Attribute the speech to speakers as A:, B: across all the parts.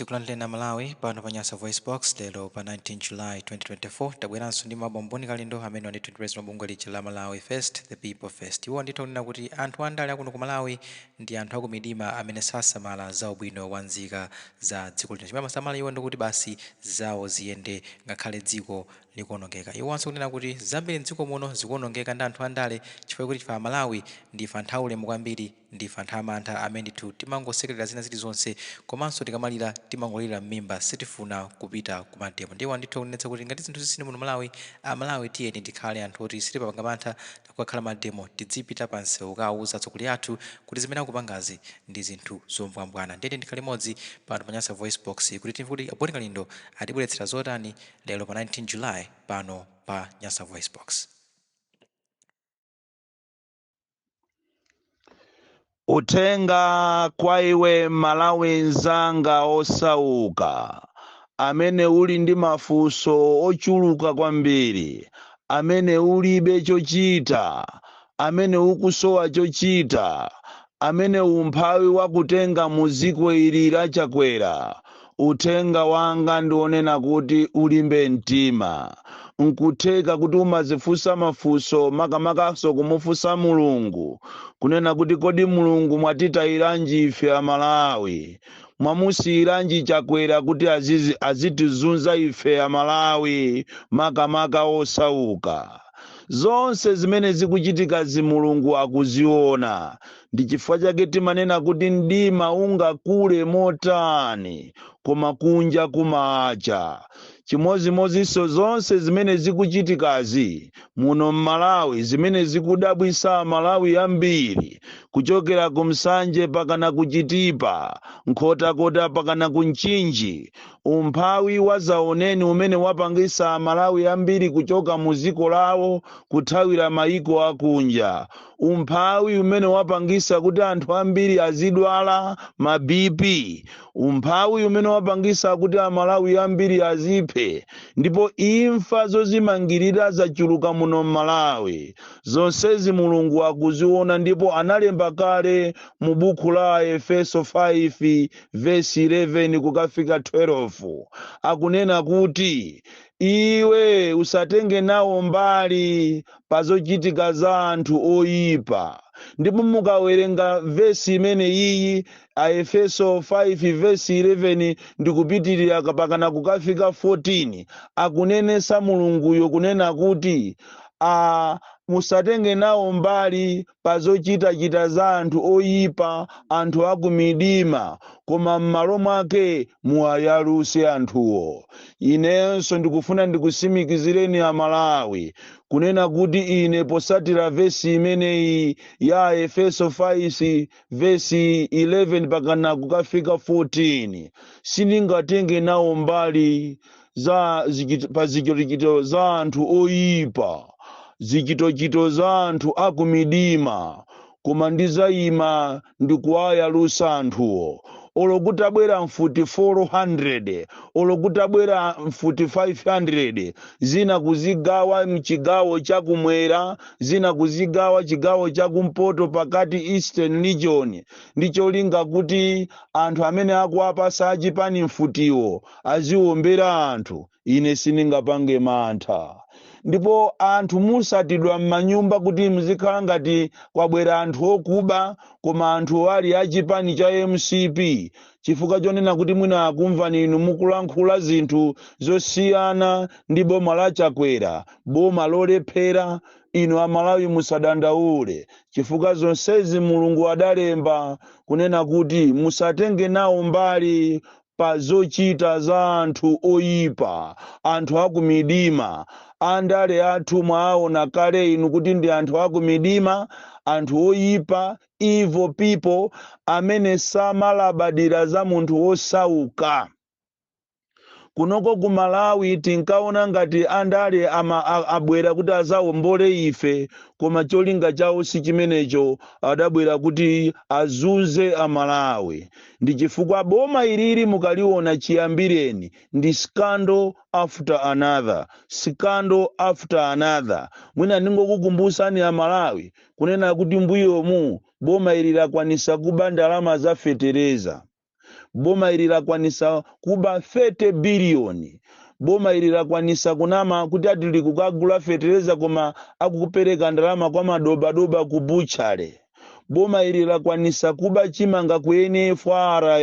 A: Tikulandireni amalawi pano pa Nyasa VoiceBox lero pa 19 July 2024 tabweranso ndi mawu a Bon Kalindo amene ndithu ndi president wa bungwe lija la Malawi First the People First. Iwo ndithu akunena kuti anthu andale akuno ku Malawi ndi anthu akumidima amene sasamala za ubwino wa nzika za dziko lino. Chimene amasamala iwo ndikuti basi zawo ziyende ngakhale dziko likuonongeka. Iwonso akunena kuti zambiri mdziko muno zikuonongeka ndi anthu andale chifukwa kuti ife amalawi ndife anthu aulemu kwambiri Ndife anthu amantha amene ndithu timangosekelera zina zilizonse komanso tikamalira timangolirira mmimba sitifuna kupita ku mademo ndiye iwo ndithu akunenetsa kuti ngati zinthu zisinthe muno Malawi a Malawi tiyeni tikhale anthu oti sitipanga mantha kukakhala mademo tidzipita pa msewu kukawauza atsogoleri athu kuti zimene akupangazi ndi zinthu zombwambwana ndiye tiyeni tikhale limodzi pano pa Nyasa VoiceBox kuti timve kuti a Bon Kalindo atibweretsera zotani lero pa 19 July pano pa Nyasa VoiceBox.
B: Uthenga kwa iwe Mmalawi mzanga osauka, amene uli ndi mafunso ochuluka kwambiri, amene ulibe chochita, amene ukusowa chochita, amene umphawi wakutenga mu dziko ili la Chakwera, Uthenga wanga ndi wonena kuti ulimbe mtima. Nkutheka kuti umazifunsa mafunso makamakaso kumufunsa Mulungu kunena kuti kodi Mulungu mwatitayiranji ife Amalawi? Mwamusiyiranji Chakwera kuti azitizunza ife Amalawi makamaka osauka? Zonse zimene zikuchitikazi Mulungu akuziona. Ndi chifukwa chake timanena kuti mdima ungakule motani, koma kunja kumacha. Chimodzimodzinso zonse zimene zikuchitikazi muno m'Malawi zimene zikudabwisa Amalawi ambiri, kuchokera ku Nsanje pakana ku Chitipa, Nkhotakota pakana ku Mchinji, umphawi wazaoneni umene wapangisa Amalawi ambiri kuchoka mu dziko lawo kuthawira mayiko akunja, umphawi umene wapangisa kuti anthu ambiri azidwala ma BP, umphawi umene wapangisa kuti Amalawi ambiri aziphe, ndipo imfa zozimangirira zachuluka muno m'Malawi. Zonsezi Mulungu akuziona ndipo analemba kale mu buku la Aefeso 5 vesi 11 kukafika 12 akunena kuti iwe usatenge nawo mbali pa zochitika za anthu oyipa. Ndipo mukawerenga vesi imene iyi, Aefeso 5 vesi 11 ndikupitirira pakana kukafika 14, akunenesa Mulunguyo kunena kuti musatenge nawo mbali pa zochitachita za anthu oyipa, anthu akumidima, koma m'malo mwake muwayaluse anthuwo. Inenso ndikufuna ndikusimikizireni Amalawi kunena kuti ine posatira vesi imeneyi ya Aefeso 5 vesi 11 pakana kukafika 14, sindingatenge nawo mbali pa zichitochito za anthu oyipa, zichitochito za anthu akumidima, koma ndizayima ndikuwayalusa anthuwo. Olo kutabwera mfuti 400, olo kutabwera mfuti 500, zina kuzigawa mchigawo chakumwera, zina kuzigawa chigawo chakumpoto pakati, Eastern Region, ndi cholinga kuti anthu amene akuwapasa achipani mfutiwo aziombera anthu, ine sindingapange mantha. Ndipo anthu musatidwa m'manyumba kuti muzikhala ngati kwabwera anthu okuba, koma anthu ali achipani cha MCP, chifukwa chonena kuti mwina akumvani inu mukulankhula zinthu zosiyana ndi boma la Chakwera, boma lolephera. Inu Amalawi musadandaule, chifukwa zonsezi Mulungu adalemba kunena kuti musatenge nawo mbali pa zochita za anthu oyipa, anthu akumidima. Andale athu mwaona kale inu kuti ndi anthu akumidima, anthu oyipa, evil people amene samalabadira za munthu wosauka. Kunoko ku Malawi tinkaona ngati andale abwera kuti azawombole ife, koma cholinga chawo si chimenecho, adabwera kuti azunze Amalawi. Ndi chifukwa boma ilili mukaliona chiyambireni ndi scandal after another, scandal after another. Mwina ndingokukumbusani Amalawi kunena kuti mbuyomu boma ili lakwanisa kuba ndalama za fetereza. Boma ili lakwanisa kuba 30 biliyoni. Boma ili lakwanisa kunama kuti ati likukagula fetereza, koma akukupereka ndalama kwa madobadoba ku butchery. Boma ili lakwanisa kuba chimanga ku NFRA.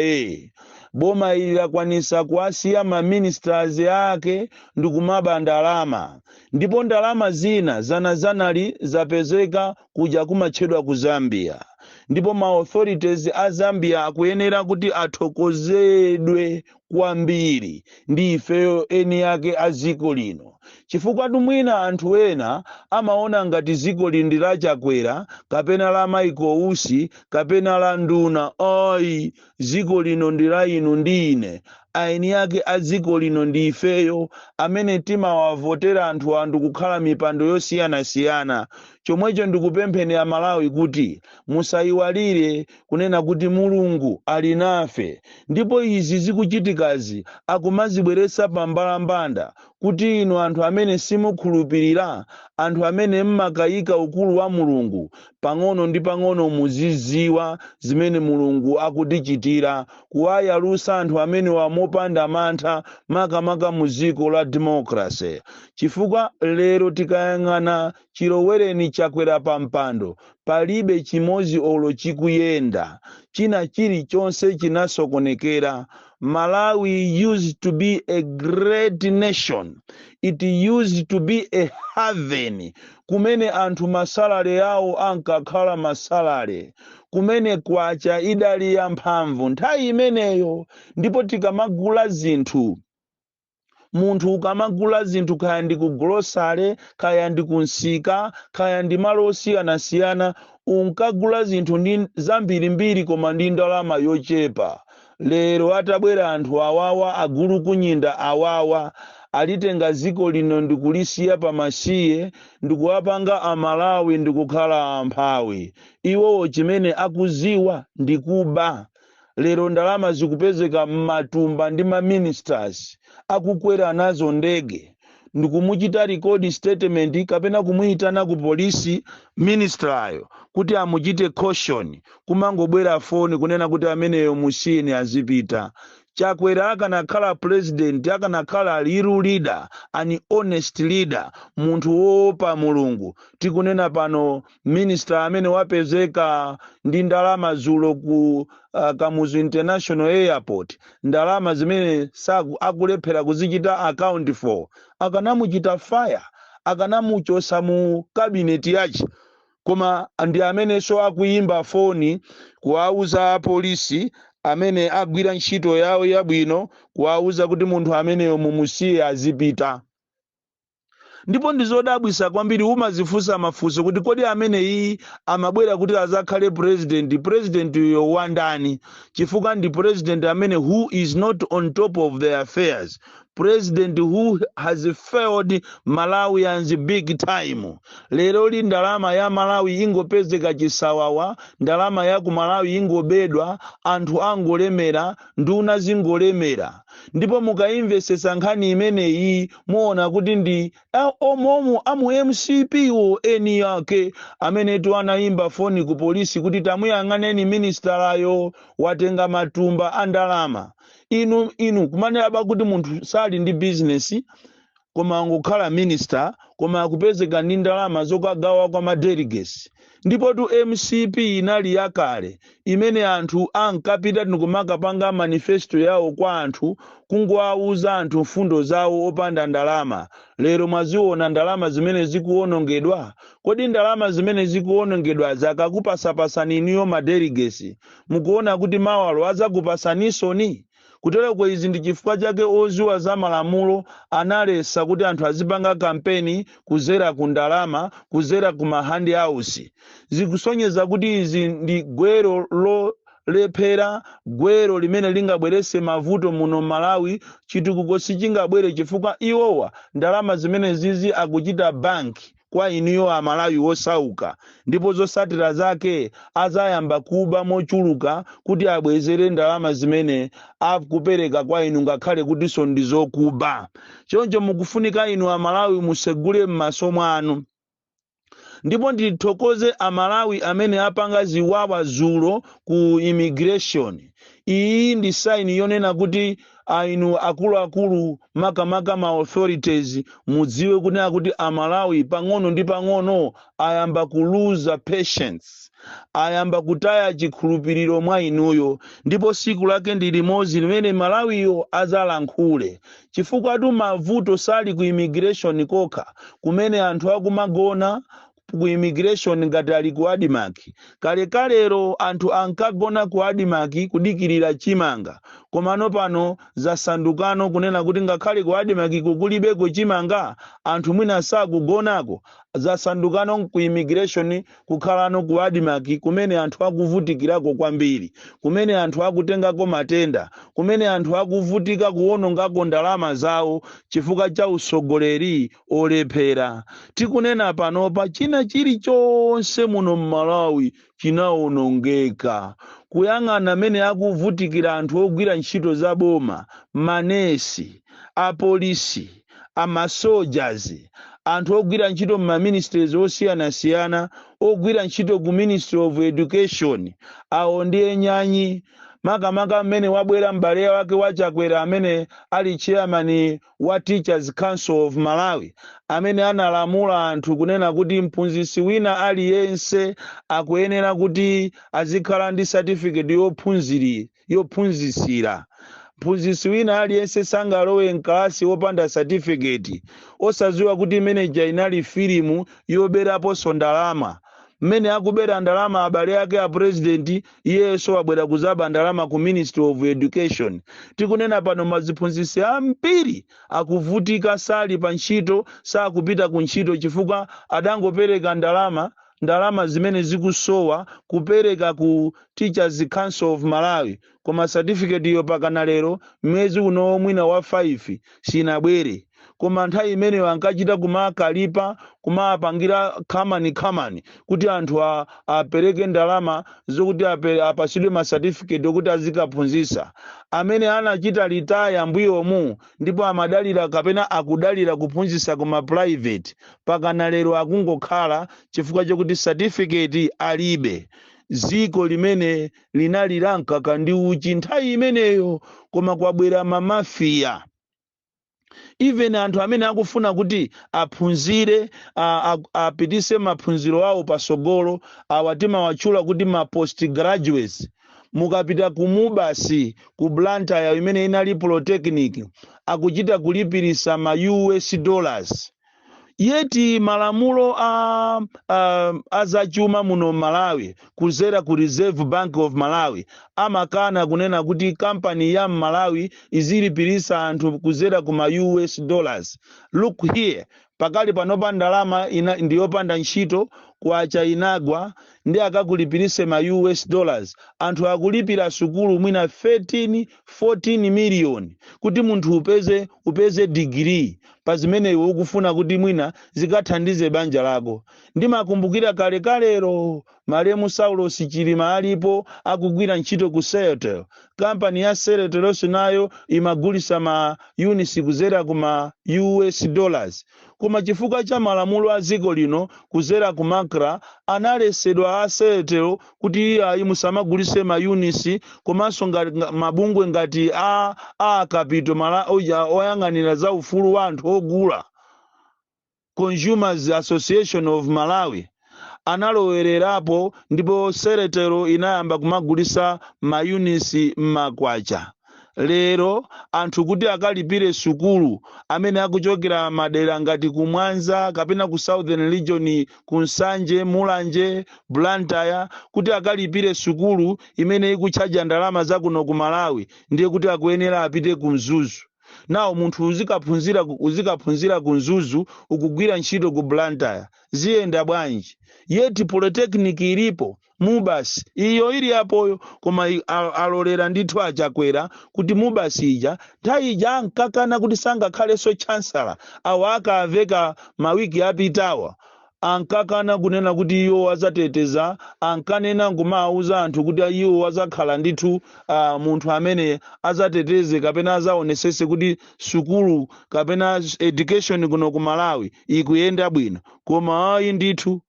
B: Boma ili lakwanisa kuasiya maministers ake ndikumaba ndalama, ndipo ndalama zina zanazanali zapezeka kuja kumatchedwa ku Zambia. Ndipo ma authorities a Zambia akuyenera kuti athokozedwe kwambiri ndi ifeyo eni ake a dziko lino, chifukwa mwina anthu ena amaona ngati dziko lino ndi la Chakwera kapena la Michael Usi kapena la nduna. Ayi, dziko lino ndi la inu ndi ine. Aeni ake a dziko lino ndi ifeyo amene timawavotera anthu kukhala mipando yosiyanasiyana. Chomwecho ndikupempheni Amalawi kuti musayiwalire kunena kuti Mulungu ali nafe, ndipo izi zikuchitikazi akumazibweretsa pambalambanda kuti inu anthu amene simukhulupirira, anthu amene mmakayika ukulu wa Mulungu, pang'ono ndi pang'ono muziziwa zimene Mulungu akutichitira, kuwayalusa anthu amene wamopanda mantha, makamaka mu dziko la democracy. Chifukwa lero tikayang'ana chilowereni Chakwera pa mpando, palibe chimodzi olo chikuyenda, china chilichonse chinasokonekera. Malawi used to be a great nation. It used to be a haven kumene anthu masalale yawo ankakhala masalale, kumene kwacha idali yamphamvu nthawi imeneyo. Ndipo tikamagula zinthu, munthu ukamagula zinthu, kaya ndi ku grocery, kaya ndi kunsika, kaya ndi malo osiyanasiyana, unkagula zinthu ndi zambirimbiri koma ndi ndalama yochepa. Lero atabwera anthu awawa, agulu kunyinda awawa, alitenga dziko lino ndikulisiya pamasiye, ndikuwapanga Amalawi ndikukhala amphawi. Iwowo chimene akuziwa ndikuba. Lero ndalama zikupezeka m'matumba ndi maministers akukwera nazo ndege, ndikumuchita record statement kapena kumuyitana ku polisi ministerayo kuti amuchite caution, kumangobwera foni kunena kuti ameneyo musiyeni azipita. Chakwera akanakhala president, akanakhala real leader, an honest leader, munthu woopa Mulungu, tikunena pano minister amene wapezeka ndi ndalama zulo ku Kamuzu International Airport, ndalama zimene saku akulephera kuzichita account for, akanamuchita fire, akanamuchosa mu cabinet yace. Koma ndi amenenso akuyimba foni kuwauza apolisi amene agwira ntchito yawo yabwino, kuwauza kuti munthu ameneyo mumusiye azipita. Ndipo ndizodabwisa kwambiri, umazifunsa mafunso kuti kodi ameneyi amabwera kuti azakhale president, president uyo wandani? Chifukwa ndi president amene who is not on top of the affairs, president who has failed Malawians big time. Lero li ndalama ya Malawi ingopezeka chisawawa, ndalama ya ku Malawi ingobedwa, anthu angolemera, nduna zingolemera. Ndipo mukayimvesesa nkhani imeneyi, muona kuti ndi omomo amu MCP wo eni yake amenetu anayimba foni ku polisi kuti tamuyang'aneni ministerayo, watenga matumba a ndalama. Inu kumanena kuti munthu sali ndi bizinesi koma angokhala minister, koma akupezeka ndi ndalama zokagawa kwa madelegates. Ndipo tu MCP inali yakale imene anthu ankapita ndikumakapanga manifesto yawo kwa anthu, kungowauza anthu mfundo zawo opanda ndalama. Lero mwaziona ndalama zimene zikuwonongedwa. Kodi ndalama zimene zikuwonongedwa zakakupasapasani iniyo madelegates, mukuona kuti mawalo azakupasanisoni? Kutereko izi ndi chifukwa chake oziwa za malamulo analesa kuti anthu azipanga kampeni kuzera ku ndalama, kuzera ku ma handouts. Zikusonyeza kuti izi ndi gwero lolephera, gwero limene lingabwerese mavuto muno Malawi. Chitukuko sichingabwere chifukwa iwowa ndalama zimene zizi akuchita banki kwa inuyo Amalawi wosauka, ndipo zosatira zake azayamba kuba mochuluka kuti abwezere ndalama zimene akupereka kwa inu, ngakhale kutinso ndi zokuba. Choncho mukufunika inu Amalawi musegule m'maso mwanu. Ndipo ndithokoze Amalawi amene apanga ziwawa zulo ku immigration. Iyi ndi sign yonena kuti ainu akuluakulu, makamaka ma authorities, mudziwe kunena kuti Amalawi pang'ono ndi pang'ono ayamba kuluza patience, ayamba kutaya chikhulupiriro mwa inuyo. Ndipo siku lake ndi limodzi limene Malawiyo azalankhule, chifukwa tu mavuto sali ku immigration kokha, kumene anthu akumagona ku immigration ngati ali ku ADMARC. Kalekalero anthu ankagona ku ADMARC kudikirira chimanga, komano pano zasandukano kunena kuti ngakhale ku ADMARC kukulibeko chimanga, anthu mwina sakugonako. Zasandukano ku immigration kukhalano ku ADMARC, kumene anthu akuvutikirako kwambiri, kumene anthu akutengako matenda, kumene anthu akuvutika kuwonongako ndalama zawo chifukwa cha usogoleri olephera. Tikunena panopa, china chilichonse muno mMalawi chinawonongeka. Kuyang'ana amene akuvutikira anthu ogwira ntchito za boma, manesi, apolisi, amasoldiers, anthu ogwira ntchito m'maministries osiyanasiyana, ogwira ntchito ku Ministry of Education, awo ndiye nyanyi. Makamaka mmene wabwera m'bale wake waChakwera, amene ali chairman wa Teachers Council of Malawi, amene analamula anthu kunena kuti mphunzitsi wina aliyense akuyenera kuti azikhala ndi certificate yophunzitsira. Mphunzitsi wina aliyense sangalowe mkalasi wopanda certificate, osadziwa kuti imeneja inali filimu yoberaponso ndalama. Mmene akubera ndalama abale ake a president, iyenso wabwera kuzaba ndalama ku Ministry of Education. Tikunena pano, maziphunzitsi ambiri akuvutika, sali pa ntchito, sakupita ku ntchito chifukwa adangopereka ndalama, ndalama zimene zikusowa kupereka ku Teachers Council of Malawi, koma certificate iyo pakana lero, mwezi uno mwina wa 5, sinabwere. Koma nthawi imeneyo ankachita kumakalipa, kumapangira khamani khamani kuti anthu apereke ndalama zokuti apasidwe masatifiketi okuti azikaphunzitsa. Amene anachita retire mbuyomu ndipo amadalira kapena akudalira kuphunzitsa kuma private, pakana lero akungokhala chifukwa chokuti certificate alibe. Dziko limene linali la mkaka ndi uchi nthawi imeneyo, koma kwabwera mamafiya. Even anthu amene akufuna kuti aphunzire, apitise maphunziro awo pasogolo, awa timawatchula kuti ma postgraduates. Mukapita ku MUBAS ku Blantyre, imene inali polytechnic, akuchita kulipirisa ma US dollars, yet malamulo a zachuma muno Malawi kuzera ku Reserve Bank of Malawi amakana kunena kuti kampani ya Malawi izilipirisa anthu kuzera ku ma US dollars. Look here, pakali panopa ndalama ndiyopanda ntchito, kwacha inagwa, ndi akakulipirise ma US dollars. Anthu akulipira sukulu mwina 13 14 million kuti munthu upeze degree pa zimene iwe ukufuna kuti mwina zikathandize banja lako. Ndimakumbukira kalekalero malemu Saulos Chilima alipo, akugwira ntchito ku Celtel. Kampani ya Celtel nayo imagulisa ma units kuzera ku ma US dollars, koma chifukwa cha malamulo a dziko lino kuzera ku MACRA, analesedwa a Celtel kuti ayi, musamagulise ma units. Komanso mabungwe ngati a Kapito oyang'anira za ufulu wa anthu ogula, Consumers Association of Malawi, analowererapo, ndipo Celtel inayamba kumagulisa ma units m'makwacha. Lero anthu kuti akalipire sukulu, amene akuchokera madera ngati ku Mwanza kapena ku Southern Region, ku Nsanje, Mulanje, Blantyre, kuti akalipire sukulu imene ikutchaja ndalama zakuno ku Malawi, ndiye kuti akuyenera apite ku Mzuzu. Nawo munthu uzikaphunzira ku Mzuzu, ukugwira ntchito ku Blantyre, ziyenda bwanji? Yet polytechnic ilipo, MUBAS iyo ili apoyo, koma alolera ndithu aChakwera kuti MUBAS ija, nthawi ija ankakana kuti sangakhalenso chancellor. Awo akaveka mawiki apitawa ankakana kunena kuti iwo azateteza, ankanena nkumawuza anthu kuti iwo azakhala ndithu munthu amene azateteze kapena azaonesese kuti sukulu kapena education kuno ku Malawi ikuyenda bwino. Koma ayi ndithu,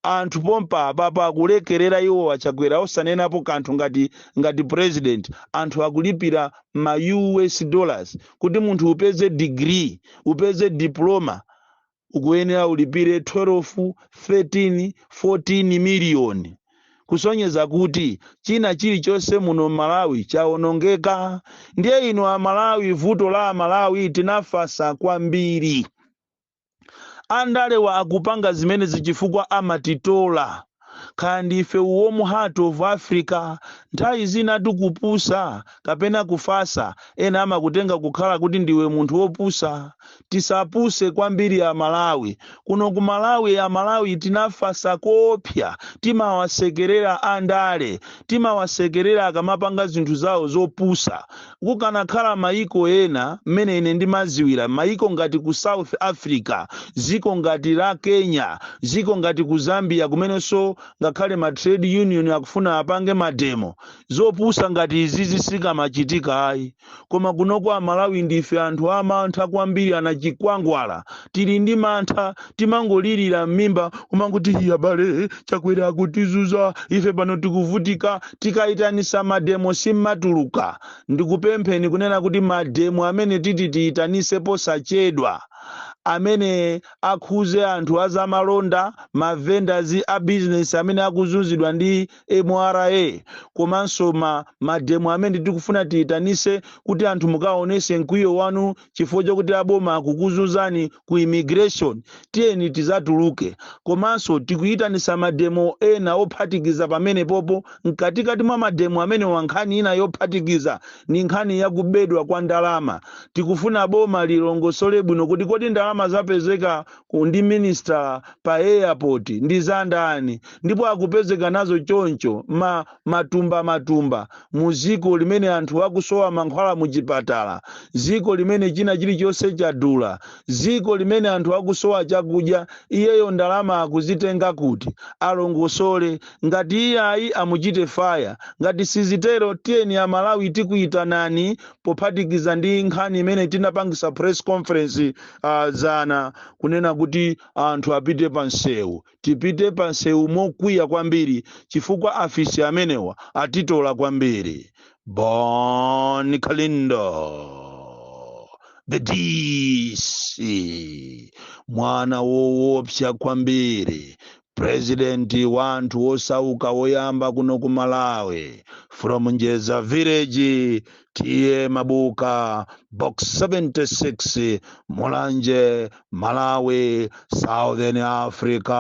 B: Anthu pompa apapa akulekerera iwo aChakwera osanenapo kanthu ngati president. Anthu akulipira ma US dollars kuti munthu upeze degree, upeze diploma, ukuyenera ulipire 12, 13, 14 miliyoni, kusonyeza kuti china chilichonse muno Malawi chawonongeka. Ndiye inu Amalawi, vuto la Amalawi, tinafasa kwambiri. Andalewa akupanga zimenezi chifukwa amatitola. Kaya ndife warm heart of Africa, nthawi zina tikupusa kapena kufasa, ena amakutenga kukhala kuti ndiwe munthu wopusa. Tisapuse kwambiri Amalawi. Kuno ku Malawi, Amalawi tinafasa kopya. Timawasekerera andale, timawasekerera akamapanga zinthu zawo zopusa. Kukanakhala mayiko ena mmene ine ndimaziwira, mayiko ngati ku South Africa, ziko ngati la Kenya, ziko ngati ku Zambia, kumenenso ngakhale ma trade union akufuna apange mademo, zopusa ngati izizi sikamachitika ayi. Koma kunoko Amalawi ndife anthu amantha kwambiri, anachikwangwala, tili ndi mantha, timangolirira m'mimba kumangoti, "Abale, Chakwera akutizuza ife, pano tikuvutika." Tikayitanisa mademo simmatuluka. Ndikupempheni kunena kuti mademo amene titi tiyitanise posachedwa, amene akhuze anthu azamalonda, mavendors a business amene akuzunzidwa ndi MRA, komanso mademo amene tikufuna tiyitanise kuti anthu mukaonese mkwiyo wanu chifukwa chokuti aboma akukuzunzani ku immigration, tiyeni tizatuluke. Komanso tikuyitanisa mademo ena ophatikiza pamene popo. Mkatikati mwa mademo amene wa, nkhani ina yophatikiza ni nkhani yakubedwa kwa ndalama. Tikufuna boma lilongosole bwino kuti kodi ndalama zapezeka ndi minister pa airport ndi za ndani, ndipo akupezeka nazo choncho matumba matumba mu ziko limene anthu akusowa mankhwala muchipatala, ziko limene china chilichonse chadula, ziko limene anthu akusowa chakudya. Iyeyo ndalama akuzitenga kuti? Alongosole. Ngati iye ayi, amuchite fire. Ngati sizitero, tiyeni Amalawi, tikuyitanani pophatikiza ndi nkhani imene tinapangisa press conference zana, kunena kuti anthu apite pa msewu. Tipite pa msewu mokwiya kwambiri chifukwa afisi amenewa atitola kwambiri. Bon Kalindo, the DC, mwana woopsa kwambiri, president wa anthu osauka woyamba kuno ku Malawi, from Njeza Village, T/A Mabuka, Box 76, Mulanje, Malawi, Southern Africa.